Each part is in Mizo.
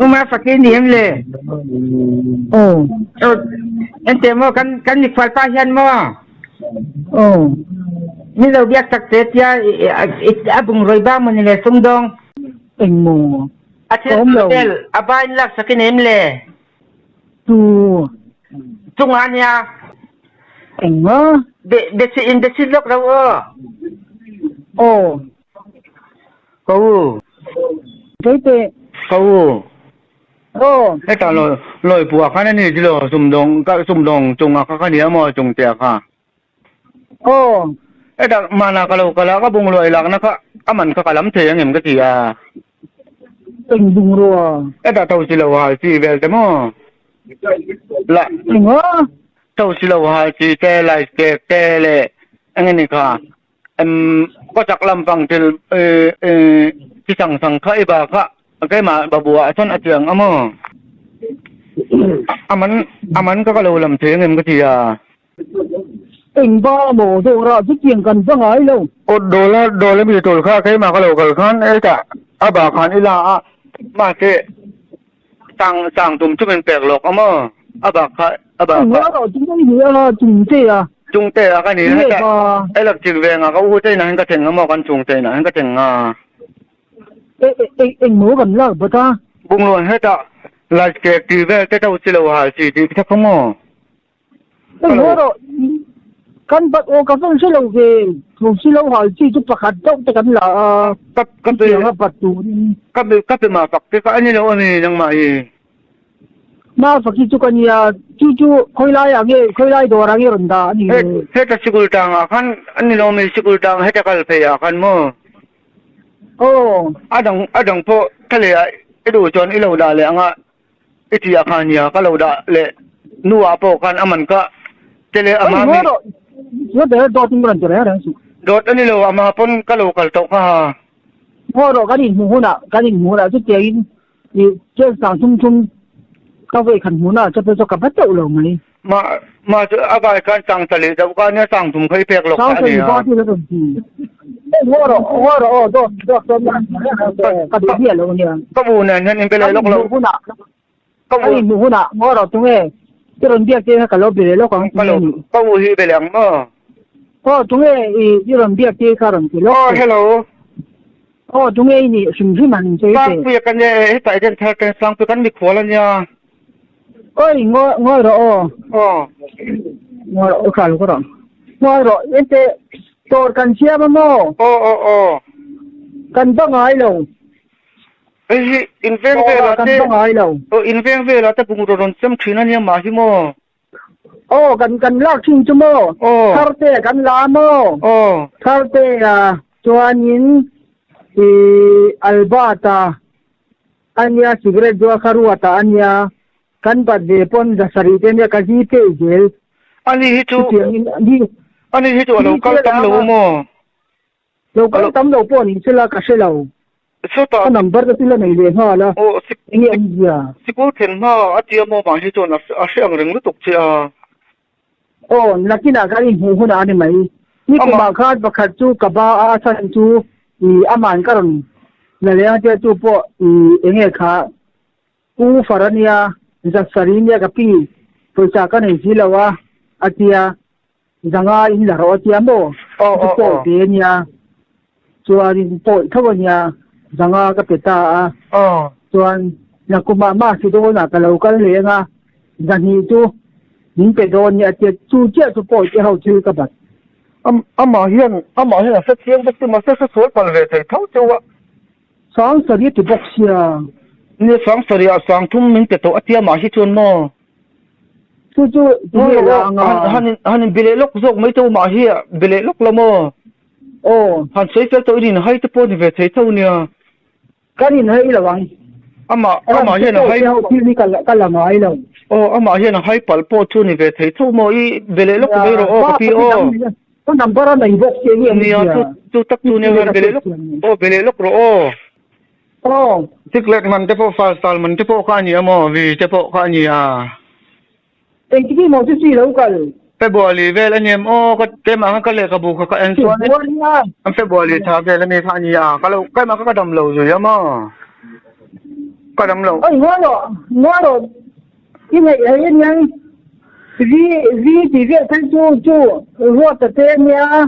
Uma faki ni em le? Aw. Ente maw kan kan mikhual pa hian maw? Aw. Min lo biak tak che tia a bungroi ba maw ni le sumdawng? Eng maw? A thil vel a ba in lak sak in em le? Tu. Chungah nia. Eng maw? Be be in be si lok lo aw. Aw. Ko u. Keite. Ko u. Aw. Heta lo loi pua khan ani ti lo sumdawng ka sumdawng chunga kha kha nia maw chungtea kha. Aw. Heta mana ka lo kala ka bungrua i lakna kha a man kha ka lam thei angem ka ti a. Eng bungrua? Heta tho si lo hal chi vel te maw? La. Eng a? Tho si lo hal chi te lai te te le eng ani kha. Kawchak lampang thil chi sangsang kha i ba kha keimah babu ah cun a tiang a maw? A man a man ka ka lo lam thei angem ka ti a. Eng ba maw dawrah chu tiang kan va ngai lo. Aw dawla dawla mi tul kha keimah ka lo kal khan ei tah a ba khan i la a mahse sang sang tum chu min pek lawk a maw a bak kha a bak kha. Eng chu mai ni a chung te a. Chung te a ka ni heta electric veng a ka u te inah hian ka thleng a maw kan chung te inah hian ka thleng a. Eng eng maw kan lak bat a. Bungluan heta light kek tih vel te to chi lo hal chi tih kha kha maw. Eng maw rawh kan bat aw ka van hre lo ve thu si lo hal chi chu pakhat deuh te kan la a. Ka ka pe a bat turin. Ka pe ka pe ma fak te ka ani lo ani nangmah hi. Ma fak hi chu ka nia chu chu khawi lai ah nge khawi lai dawr ah nge rawn dah ani le. Heta sikul tang ah khan ani lo mi sikul tang heta kal phei ah khan maw. Aw. A dang a dang pawh thlaleh ah i duh chuan i lo dah leh anga i ti ah khan nia ka lo dah leh nu ah pawh khan a man ka te leh ama mi. Dawt ani lo ama pawn ka lo kal tawh kha ha. Ngaw rawh kan inhmuh hunah kan inhmuh hunah chutiang in i chen sang thum thum ka vawi khat hmuhna ah chuan chu ka va teuh lo mai. Ma ma chu a vai khan sang tali deuh kha ania sang thum kha i pek lawk kha ania. Sang tali ba ti. Ngaw rawh ngaw rawh aw dawt dawt chuan ka duh miah lo ania. Ka bu nen hian in be leh lawk lo. Ka bu inhmuh hunah ngaw rawh tunge i rawn biak te kha ka lo be leh lawk ang ka lo ka u hi be leh ang maw. Aw tunge i i rawn biak te kha rawn ti lawk. Aw hello. Aw tunge i nih hrim hrim an sawi te. Sangpuia kan e hetah hian thar ten Sangpuia kan mikhual ania. Oi ngawi ngawi rawh aw. Aw. Ngawi rawh kha lo ka rawh. Ngawi rawh ente dawr kan siam a maw? Aw aw aw. Kan va ngai lo. Hei hi inveng velah kan te va ngai lo. Aw inveng velah te bungraw rawn sem thin ania mah hi maw? Aw kan kan lak thin chu maw? Aw. Thar te kan la maw? Aw. Thar te a chuanin i Albert-a ania cigarette zuar kha ruata ania kan bat ve pawn zasarih te ania ka zi pei zel. Ani hi chu Chutiangin ani ani hi chu a lo kal tam lo maw? Lo kal tam lo pawh ni sela ka hre lo. Chutah. Ka number te chu la nei leh nghal a. Aw sik Enge awmzia? Sikul thlen hma a tia maw mah hi chuan a hre ang reng lutuk che a. Aw nakinah khan inhmuh hunah a ni mai. Nikumah khan pakhat chu ka ba a a chhan chu i aman ka rawn la leh ang tia chu pawh i enge kha Pu Farania Zatsari nia ka pi pawisa ka nei si lo a a tia. Zanga in la rawh a tia maw? Chu pawh ve a nia. Chuanin pawi tho a nia. Zanga ka pe ta a. Chuan nakumah Macedonia ka lo kal leh anga zahnih chu min pe dawn nia a tia. Chu chiah chu pawi te ho thil ka bat. Amah hian amah hian a hre chiang bawk che mahse hre sual palh ve thei tho cheu a. Sangsari a ti bawk sia. Nia Sangsari ah Sangthum min pe tawh a tia mah hi chuan maw? Chu chu tinge la anga. Han han in be leh lawk zawk mai tawh mah hi a be leh lawk la maw? Aw. Han sawi fel tawh in in hai te pawh ni ve thei tho nia. Kan in hai lo ang. Amah amah hian a hai. Ho thil hi ka ka la ngai lo. Aw amah hian a hai palh pawh chu ni ve thei tho maw? I be leh lawk mai rawh aw ka pi aw. Ka number a nei bawk che nge Nia chu chu tak chu nia han be leh lawk aw be leh lawk rawh aw. Aw. Siklet man te pawh fal man te pawh kha a ni a maw vi te pawh kha a ni a. Engtik hi maw chu chi lo kal. February vel a ni em aw ka keimah khan ka lehkhabu kha ka en chuan in February thla vel a ni kha a ni a ka lo keimah kha ka dam lo zui a maw. Ka lam lo. Oi ngawi rawh, ngawi rawh. I ngaih hei aniang vi vi tih vel phei chu chu Ruata te ania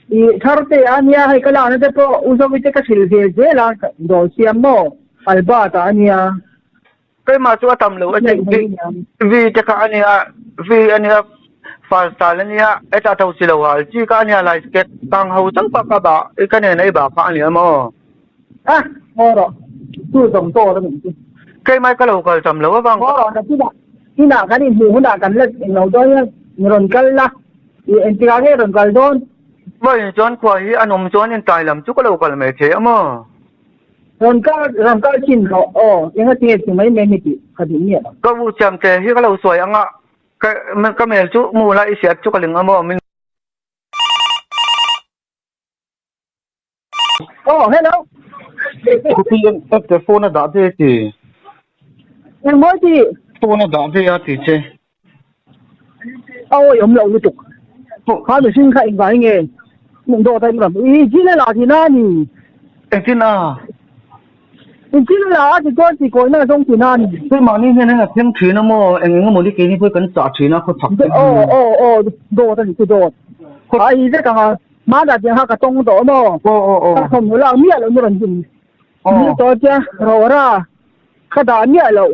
i Tharte ania hei ka lakna te pawh U Zovi te ka hrilh ve zel a dawr siam maw Albert-a ania. Keimah chu a tam lo a ti vi te kha ania vi ania first ania heta tho si lo hal chi kha ania lai skek kang ho chauh kha ka ba ka nen a i ba kha ania maw. A ngaw rawh chu zawng tawr a nih chu. Keimah ka lo kal tam lo avang. Ngaw rawh nakinah inah kan inhmuh hunah kan la englo dawn hian rawn kal la i engtikah nge rawn kal dawn. Vawiin chuan khua hi a nawm chuan intai lam chu ka lo kal mai thei a maw. Rawn kal rawn kal chin rawh aw enga tinge chu mai mai ni tih ka duh miah lo. Ka u Siamte hi ka lo sawi anga ka ka mel chu mu la i hriat chu ka ling a maw min. Aw hello. Khupi an te phone a dah ve ti. Eng mawi ti. Phone a dah ve a ti che. A awih awm loh lutuk. Kha mihring kha engvang nge hmuh dawt a inram i zil a la thin a ni. Engtin a? In zil a la a ti chuan ti kawihna a zawng thin a ni. Keimahni hian heng a thleng thin a maw? Eng eng emaw ni keini pawh hi kan chah thin a khawchhak te hi. Aw aw aw dawt a ni chu dawt. A i vek ang a hmanah tiang kha ka tawng tawh a maw? Aw aw aw. Ka thawmhnaw lak miah loh ni rawn din. Ni tawh tia rawra. Ka dah miah loh.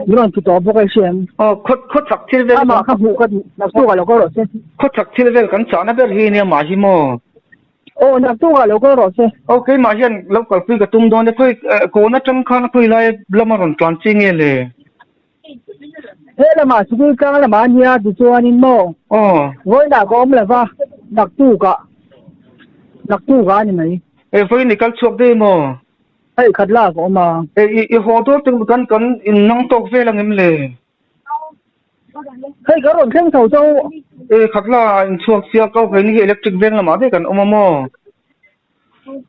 Min rawn ti tawh bawk a i hria em? Aw, khaw khaw chak thil vel. Amah kha hmuh ka duh. Naktuk ah lo kal rawh se. Khaw chak thil vel kan chahna ber hi nia mah hi maw? Aw, naktuk ah lo kal rawh se. Aw, keimah hian lo kalpui ka tum dawn e. Khawi kawn atang khan khawi lai lama rawn tlan chi nge le? He lamah sikul tlang lamah a nia tichuanin maw? Aw. Vawiinah ka awm lova, naktuk ah naktuk ah a ni mai. E, vawiin i kal chhuak daih maw? Hei khat lak a awm a. E i haw dawn te kan kan in nang tawk vel ang em le? Hei ka rawn thleng tho chauh. E khat la in chhuak sia kau hei ni hi electric veng lamah daih kan awm a maw?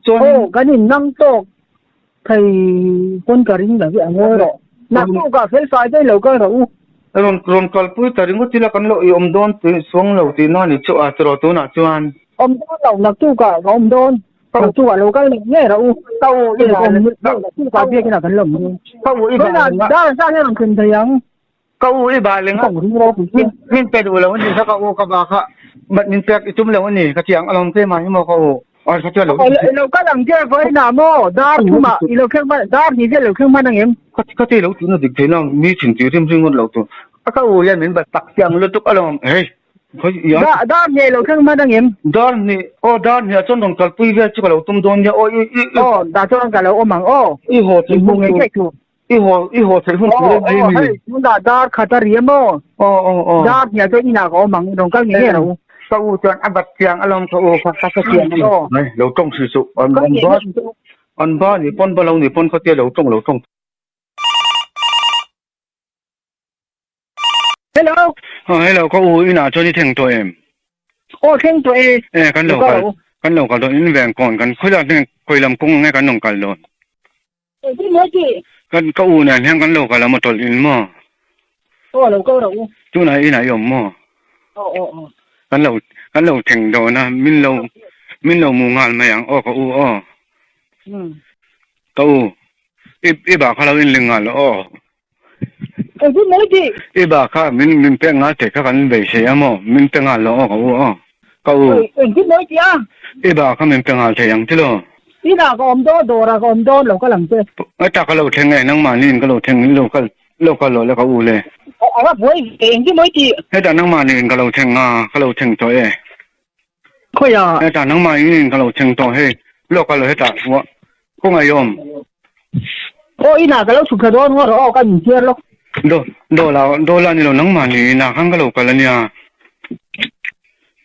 Chuan Aw kan in nang tawk thei pawn ka ring lo hi a ngawi rawh. Naktukah fel fai daih lo kal rawh u. Rawn rawn kalpui ta ringawt ila kan lo i awm dawn tih suang lo tihna a ni chu a tiraw tunah chuan. Awm dawn lo naktukah ka awm dawn. Ka lo kal leh ngei rawh u. Ka u i ba leh ka biakin ah kan lawm dawn. Ka u i ba leh dar zat hian rawn thlen thei ang. Ka u i ba leh min pe duh lo a ni kha ka u ka ba kha min pek i tum lo a ni ka ti ang alawm keimah hi maw ka u. Ai ka tia lo. I lo kal ang che vawiinah maw dar thumah i lo thleng hman dar hnih vel lo thleng hman ang em? Ka ti lo tihna dik theihna mi thin tih rim ringawt lo tur. Ka u hian min ba tak chiang lutuk alawm. Hei. Dar hnih lo thleng hman ang em? Dar hnih, aw dar hnih ah chuan rawn kalpui vel chu ka lo tum dawn nia, aw i i i. Aw, dah chuan ka lo awm ang, aw. I haw theih hun tur, i haw i haw theih hun tur em ni? Aw, hei, tunah dar khat a ri em aw? Aw, aw, aw. Dar hnih ah chuan inah ka awm ang, rawn kal ngei ngei rawh u. Ka u chuan a bat chiang alawm ka u kha, ka hre chiang a ni. Mai, lo tawng hrih suh, an ba, an ba ni pawn ba lo ni pawn khatia lo tawng lo tawng. Hello. Oh, hello, ka u inah chuan i thleng tawh em? Aw, thleng tawh e. Eh, kan lo kal, kan lo kal dawn in veng kawn, kan khawi lam thleng, khawi lam kawng nge kan rawn kal dawn? Engtin maw ti? Kan ka u nen hian kan lo kal a maw tawlh in maw? Aw, lo kal rawh u. Tunah inah i awm maw? Aw, aw, aw. Kan lo, kan lo thleng dawn a, min lo, min lo mu nghal mai ang, aw ka u aw. Ka u, i, i bah kha lo inling nghal rawh aw. Engtin mai tih? I ba kha min min pek ngal thei kha kan beisei a maw? Min pe ngal lo aw ka u aw. Ka u. Engtin mai tih a? I ba kha min pe ngal thei ang tilo. Inah ka awm dawn, dawrah ka awm dawn lo ka lang che. Heta ka lo thleng e, nangmahni in ka lo thleng in lo kal lo kal lo le ka u le. A va buai ve, engtin mai tih? Heta nangmahni in ka lo thleng a, ka lo thleng tawh e. Khawiah? Heta nangmahni in ka lo thleng tawh hei, lo kal lo hetah kawng ei awm. Aw inah ka lo chhuk thla dawn ngawt rawh aw ka inchhiar lawk. Do dawla dawla ni lo nangmahni inah khan ka lo kal ania.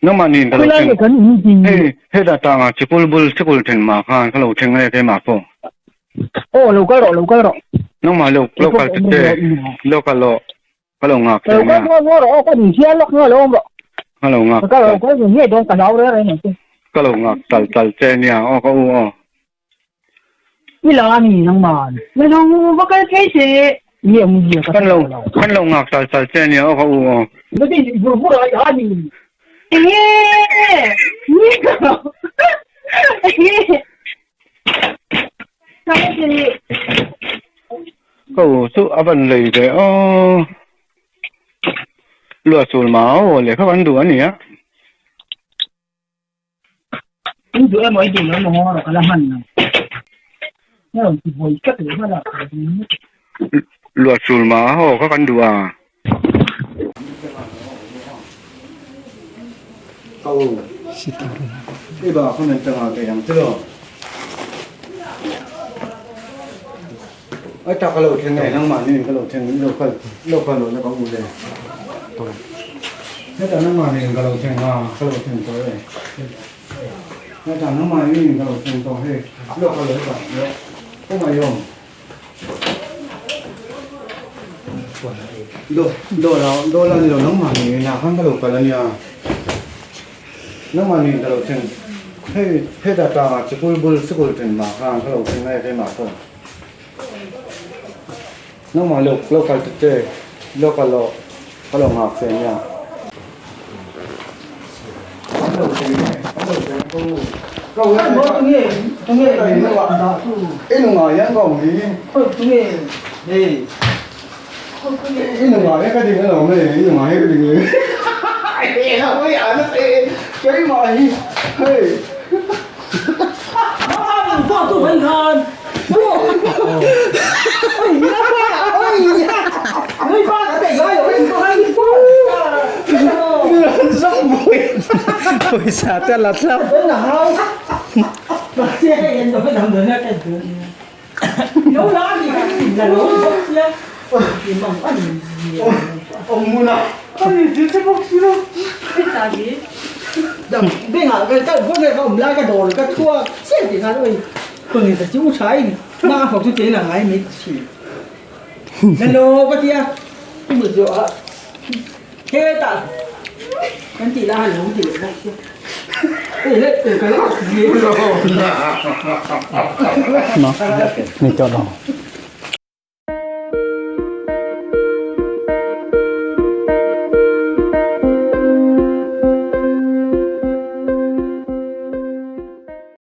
Nangmahni in ka lo thleng. Kan in ti. Hei heta tangah chikul bul chikul then mah khan ka lo thleng e keimah pawh. Aw lo kal rawh lo kal rawh. Nangmah lo lo kal ta che lo kal rawh. Ka lo nghak che nia. Ka lo rawh ka ni hian lawk nga lo awm rawh. Ka lo nghak. Ka lo ka lo nge dawn ka hlau reng reng ang che. Ka lo nghak tal tal che nia aw ka u aw. I lang a ni nangman. Na lo va kal phei se nge awm zia ka Kan lo kan lo nghak tal tal che nia aw ka u aw. Na ti vur vur a a ni. Enge ni ka lo. Enge. Ka u chu a van lei ve aw. Luahchul mau lehkha kan duh a ni a. In duh emaw i duh lo emaw ngaw rawh ka la hman lo. Nga rawn ti buai tlat leh hman a. Luahchul mau kha kan duh a. Ka u, i ba kha mai tanga ke ang chu. Ai ta ka lo thleng e, nangmah ni ka lo thleng lo kal lo kal lo na ka u le. Heta nangmah ni ka lo thleng a, ka lo thleng tawh e. Heta nangmah ni ka lo thleng tawh hei, lo kal lo ta. Kawngah i awm. Dawla ni lo nangmah ni inah khan ka lo kal a nia. Nangmah ni ka lo thleng. Hei heta tlangah sikul bul sikul then mah khan ka lo thleng a keimah pawh. Nangmah lo lo kal ta che lo kal lo ka lo nghak che nia. An lo thleng e an lo thleng ko. Ka u tunge tunge i nungah hian ka awm hi. Tunge hei. I nungah hian ka ding alawm hei i nungah hian ka ding e. Keimah hi hei. Pawisa te a la thlap. Ni cho đâu.